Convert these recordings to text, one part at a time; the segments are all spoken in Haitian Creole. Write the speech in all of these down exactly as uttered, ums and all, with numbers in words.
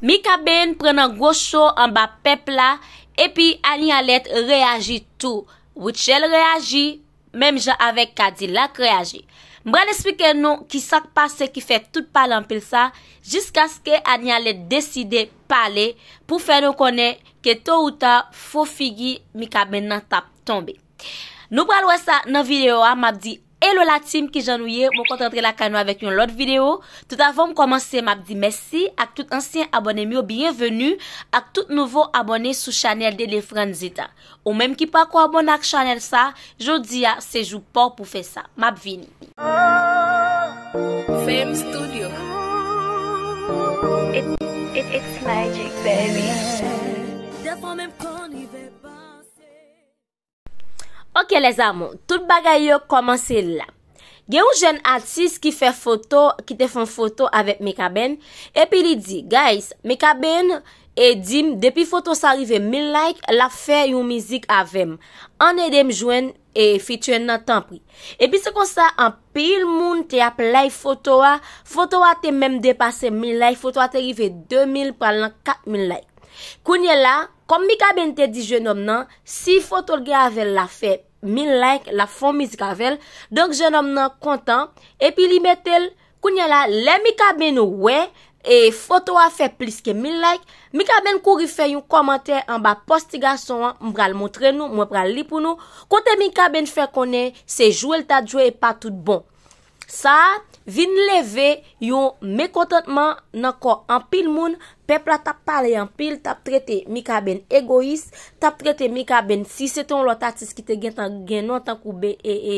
Mikaben pran nan gwo cho anba pèp la, epi Anialèt reyaji tou. Rutshelle reyaji, menm jan avèk Kadilak reyaji. M pral esplike nou ki sa k pase ki fè tout pale anpil sa, jiskaske Anialèt deside pale pou fè nou konnen ke to ou ta fo figi Mikaben nan t ap tonbe. Nou pral wè sa nan videyo a, m ap di, "Hello la team, kijan nou ye?" Mwen kontan antre lakay nou avèk yon lòt videyo. Tout avan m kòmanse, m ap di mèsi ak tout ansyen abòne m yo, byenveni ak tout nouvo abòne sou chanèl Dede Franzita. Ou menm ki pako abòne ak chanèl sa, jodi a se jou pa w pou fè sa. M ap vini. Fame Studio. It, it, it's magic, baby. Dèfwa menm konn rive panse. Ok, les amours, tout bagay yo kòmanse la. Gen yon jèn atis ki fè foto, ki te fè yon foto avèk Mikaben, epi li di, "Guys, Mikaben e di m, depi foto sa rive mil like, l ap fè yon mizik avè m. Ann ede m jwenn e featuring nan, tanpri." Epi se konsa, anpil moun te ap like foto a. Foto a te menm depase mil like, foto a te rive de mil, pral nan kat mil like. Kounye la, kòm Mikaben te di jenòm nan, si foto l gen avè l la fè mil like, l ap fè yon mizik avè l. Donk, jenòm nan kontan, epi li mete l. Kounye la, lè Mikaben wè, e foto a fè plis ke mil like, Mikaben kouri fè yon kòmantè anba pòs ti gason an, m pral montre nou, mwen pral li pou nou, kote Mikaben fè konnen se jwe l t ap jwe e pa tout bon. Sa a vin leve yon mekontantman nan kò anpil moun. Pèp la t ap pale anpil, t ap trete Mikaben egoyis, t ap trete Mikaben, si se te yon lòt atis ki te gentan gen non, tankou Be-, e, e,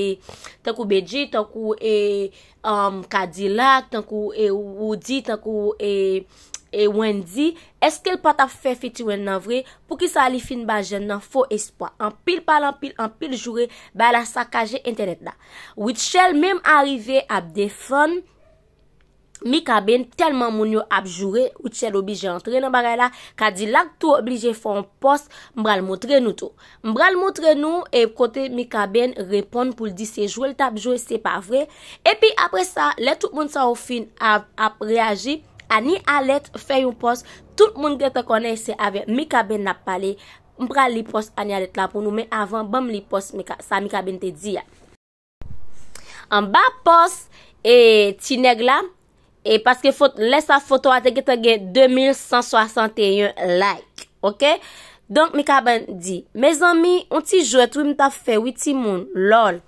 tankou Bedjine, tankou, e, um, Kadilak, tankou, e, Roody, tankou, e, e Wendyy, èske l pa t ap fè featuring nan vre? Poukisa li fin ba jèn nan fo espwa? Anpil pale, anpil, anpil joure, bagay la sakaje entènèt la. Rutshelle menm arive ap defann Mikaben, tèlman moun yo ap joure, Rutshelle oblije antre nan bagay la, Kadilak tou oblije fè yon pòs, m pral montre nou tou. M pral montre nou e kote Mikaben reponn pou l di se jwe l t ap jwe, se pa vre. Epi apre sa, lè tout moun sa yo fin ap, ap reyaji, Anialèt fè yon pòs, tout moun gentan konnen se avèk Mikaben n ap pale. M pral li pòs Anialèt la pou nou, men avan, ban m li pòs Mika-, sa Mikaben te di a. Anba pòs, e, ti nèg la, e paske fot-, lè sa foto a te gentan gen de mil san swasanteyen like, ok? Donk, Mikaben di, "Mezanmi, yon ti jwèt wi m t ap fè wi timoun, lòl.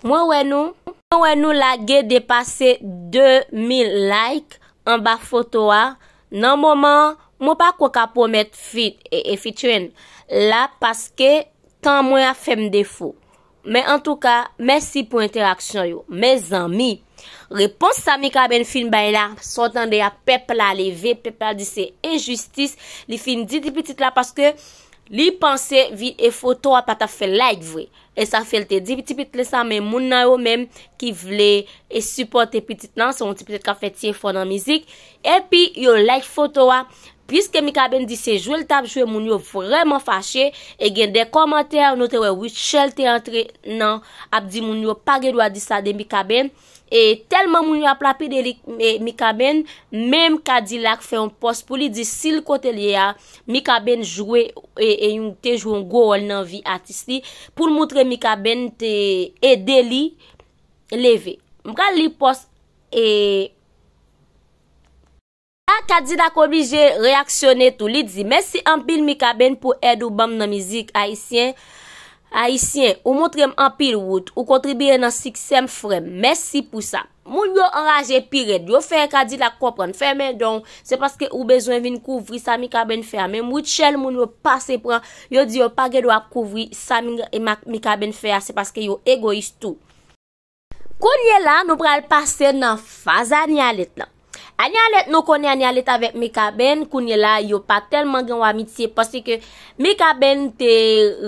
Mwen wè nou, mwen wè nou lage depase de mil like anba foto a. Nan moman an, mwen pa ko ka pwomèt fit, e, e featuring la paske tan mwen ap fè m defo. Men antouka, mèsi pou entèraksyon yo." Mezanmi, repons sa Mikaben fin bay la, sa w tande a, pèp la leve, pèp la di se enjistis, li fin di ti pitit la paske li panse vi-, e foto a pa t ap fè like vre. E sa fè l te di ti pitit la sa, men moun nan yo menm ki vle e sipòte pitit lan, se yon ti pitit k ap fè ti efò nan mizik, epi yo like foto a, piske Mikaben di se jwe l t ap jwe, moun yo vrèman fache, e gen de kòmantè, nou te wè Rutshelle te antre nan, ap di moun yo pa gen dwa di sa de Mikaben, e tèlman moun yo ap lapide li, e, Mikaben, menm Kadilak fè yon pòs pou li di si l kote l ye a, Mikaben jwe, e, e yon, te jwe yon gwo wòl nan vi atis li, pou l montre Mikaben te ede li leve. M pral li pòs, e, la, Kadilak oblije reyaksyone tou. Li di, "Mèsi anpil Mikaben pou èd ou ban m nan mizik ayisyen. Ayisyen, ou montre m anpil wout. Ou kontribiye nan siksè m, frè m. Mèsi pou sa." Moun yo anraje pi rèd. Yo fè Kadilak konprann, "Fèmen don, se paske ou bezwen vin kouvri sa Mikaben fè a." Menm Rutshelle, moun yo pase pran, yo di yo pa gen dwa ap kouvri sa Mi-, e Ma-, Mikaben fè a, se paske yo egoyis tou. Kounye la, nou pral pase nan faz Anialèt lan. Anialèt, nou konnen Anialèt avèk Mikaben, kounye la, yo pa tèlman gen yon amitye, paske Mikaben te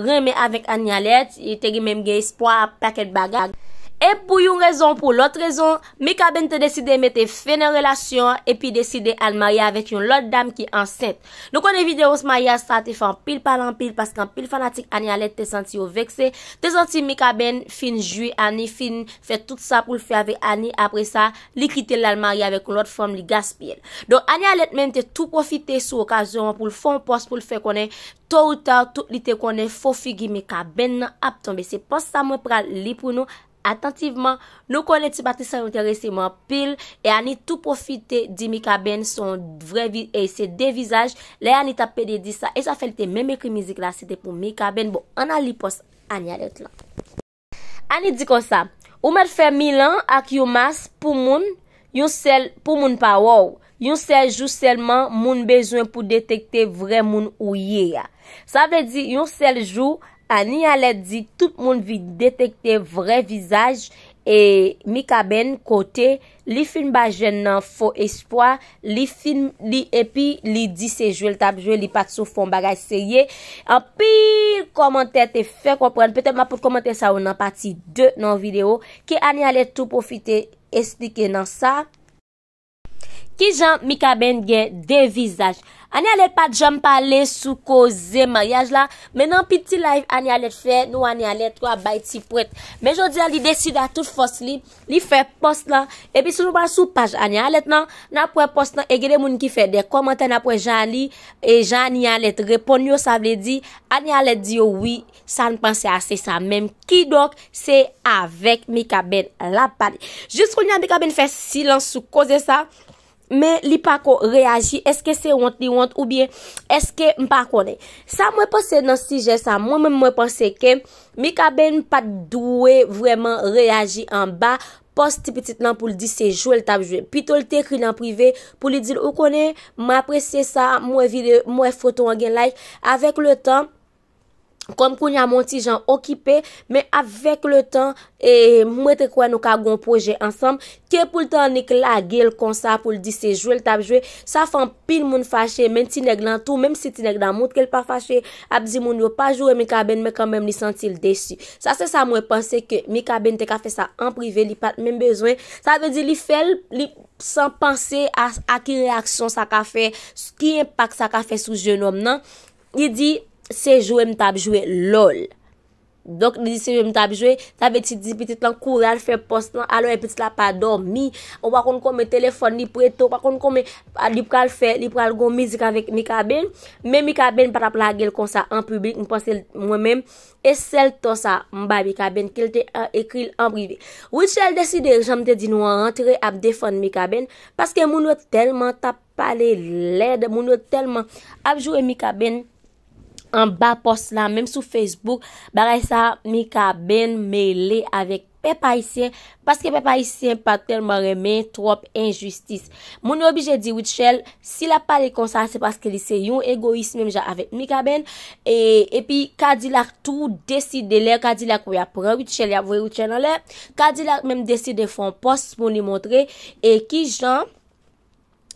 renmen avèk Anialèt, li te gen menm gen espwa, pakèt bagay. E pou yon rezon ou pou lòt rezon, Mikaben te deside mete fen nan relasyon an epi deside al marye avèk yon lòt dam ki ansent. Nou konnen videyo maryaj sa te fè anpil pale anpil paske anpil fanatik Annie Alerte te santi yo vekse, te santi Mikaben fin jwi Annie, fin fè tout sa pou l fè avèk Annie, apre sa, li kite l al marye avèk yon lòt fanm, li gaspiye l. Donk, Annie Alerte menm te tou pwofite sou okazyon an pou l fè yon pòs pou l fè konnen, to ou ta, tout li te konnen fo figi Mikaben nan ap tonbe. Se pòs sa mwen pral li pou nou atantivman. Nou konnen ti Patricia yo enterese mwen anpil, e Annie tou pwofite di Mikaben se yon vrè vi-, e se de vizaj. Lè Annie t ap pede di sa, e sa fè l te menm ekri mizik la, se te pou Mikaben. Bon, ann al li pòs Annie Alerte lan. Annie di konsa, ou mèt fè milan ak yon mas pou moun, yon sèl pou moun pa wè w. Yon sèl jou sèlman moun bezwen pou detekte vrè moun ou ye a. Sa vle di, yon sèl jou, Annie Alerte di tout moun vin detekte vrè vizaj e Mikaben kote li fin ba jèn nan fo espwa, li fin, li, epi li di se jwe l t ap jwe, li pa t sou fè yon bagay serye. Anpil kòmantè te fè konprann, petèt m ap pot kòmantè sa yo nan pati de nan yon videyo, ke Annie Alerte tou pwofite esplike nan sa. Kijan Mikaben gen de vizaj? Annie Alerte pa t janm pale sou koze maryaj la, men nan piti live Annie Alerte fè, nou Annie Alerte yo ap bay ti pwent. Men jodi a, li deside a tout fòs li, li fè pòs lan. Epi si nou pral sou paj Annie Alerte nan, n ap wè pòs lan, e gen de moun ki fè de kòmantè, n ap wè jan li, e jan Annie Alerte reponn yo, sa vle di, Annie Alerte di yo wi, sa n panse a se sa menm. Kidonk, se avèk Mikaben l ap pale. Jis kounye a, Mikaben fè silans sou koze sa. Men li pa ko reyaji. Èske se wont li wont oubyen èske m pa konnen? Sa mwen panse nan sijè sa, mwen menm mwen panse ke Mikaben pa t dwe vrèman reyaji anba pòs ti pitit lan pou l di se jwe l t ap jwe. Pito l te ekri l an prive pou li di l, ou konnen, mwen apresye sa, mwen vide, mwen foto an gen like. Avèk letan, kòm kounye a m on ti jan okipe, men avèk letan, e, mwen te kwè nou ka gon pwojè ansanm, ke pou l t annik lage l konsa pou l di se jwe l t ap jwe, sa fè anpil moun fache, men ti nèg lan tou, menm si ti nèg lan montre l pa fache, ap di moun yo pa joure Mikaben, men kanmenm li santi l desi. Sa se sa mwen panse ke Mikaben te ka fè sa an prive, li pa t menm bezwen. Sa vle di li fè l, li san panse a, a ki reyaksyon sa ka fè, ki enpak sa ka fè sou jennonm nan. Li di, se jwe m t ap jwe lòl. Donk, li di se jwe m t ap jwe, sa vle di ti pitit lan kouri al fè pòs lan, alò e pitit la pa dòmi. Ou pa konn konbyen telefòn li prete, ou pa konn konbyen, a, li pral fè, li pral gon mizik avèk Mikaben. Men Mikaben pa t ap lage l konsa an piblik, m panse l, mwen menm, e sèl tò sa m bay Mikaben ke l te, a, ekri l an prive. Rutshelle deside, jan m te di nou an, rantre ap defann Mikaben, paske moun yo tèlman t ap pale lèd, moun yo tèlman ap joure Mikaben anba pòs la, menm sou Facebook, bagay sa, Mikaben mele avèk pèp ayisyen, paske pèp ayisyen pa tèlman renmen twòp enjistis. Moun yo oblije di Rutshelle, si l ap pale konsa, se paske li se yon egoyis menm jan avèk Mikaben, e, epi Kadilak tou deside, lè Kadilak wè y ap pran Rutshelle, y ap voye Rutshelle anlè, Kadilak menm deside fè yon pòs pou li montre, e kijan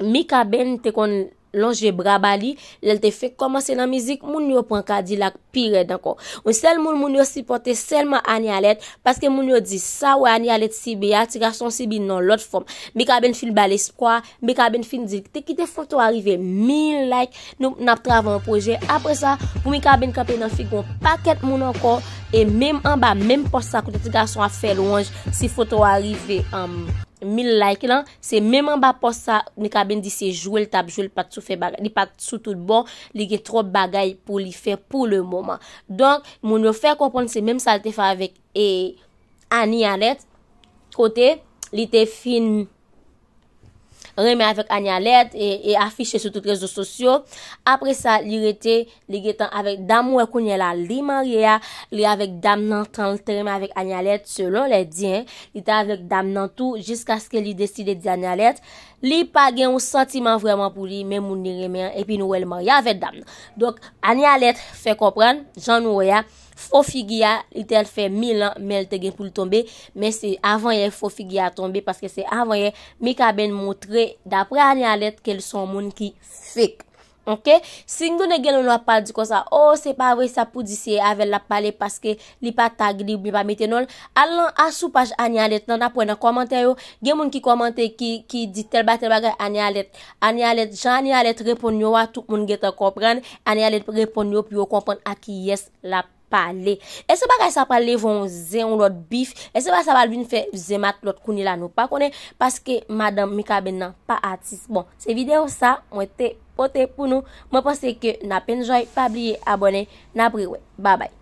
Mikaben te konn lonje bra ba li, lè l te fenk kòmanse nan mizik, moun yo pran Kadilak pi rèd ankò. Yon sèl moun, moun yo sipòte sèlman Annie Alerte, paske moun yo di sa wè Annie Alerte sibi a, ti gason sibi nan lòt fòm. Mikaben fin ba l espwa, Mikaben fin di, te kite foto a rive mil like, nou, n ap travay yon pwojè. Apre sa, pou Mikaben kanpe nan figi yon pakèt moun ankò, e menm anba, menm pòs sa kote ti gason ap fè lwanj, si foto a rive, um, mil like lan, se menm anba pòs sa, Mikaben di se jwe l t ap jwe, l pa t sou fè bagay, li pa t sou tout bon, li gen twòp bagay pou li fè pou le moman. Donk, moun yo fè konprann se menm sa l te fè avèk, e, Annie Alerte, kote li te fin renmen avèk Annie Alerte e, e afiche sou tout rezo sosyo. Apre sa, li rete, li gentan avèk dam ou wè kounye a la, li marye a, li avèk dam nan, tan l te renmen avèk Annie Alerte, selon les dires, li te avèk dam nan tou, jiskaske li deside di Annie Alerte, li pa gen yon santiman vrèman pou li, men moun li renmen an, epi nou wè l marye avèk dam nan. Donk, Annie Alerte fè konprann, jan nou wè a, fo figi a, li te al fè milan, men l te gen pou l tonbe, men se avanyè fo figi a tonbe, paske se avanyè Mikaben montre, daprè Annie Alerte, ke l se yon moun ki fake. Ok? Si n konnen gen moun w ap pral di konsa, oh, se pa vre, sa pou di se avè l l ap pale paske li pa tag li oubyen pa mete non l. Al nan asou paj Anie Alerte lan, n ap wè nan kòmantè yo, gen moun ki kòmante ki, ki di tèl ba tèl bagay Anie Alerte. Anie Alerte, jan Anie Alerte reponn yo a, tout moun gentan konprann. Anie Alerte reponn yo pou yo konprann a kiyès l ap pale. Èske bagay sa pral leve yon zen, yon lòt bif? Èske bagay sa pral vin fè zen matlòt kounye la nou pa konnen? Paske madanm Mikaben nan pa atis. Bon, se videyo sa mwen te pote pou nou. Mwen panse ke n ap enjoy. Pa bliye abòne. N ap rewè. Babay.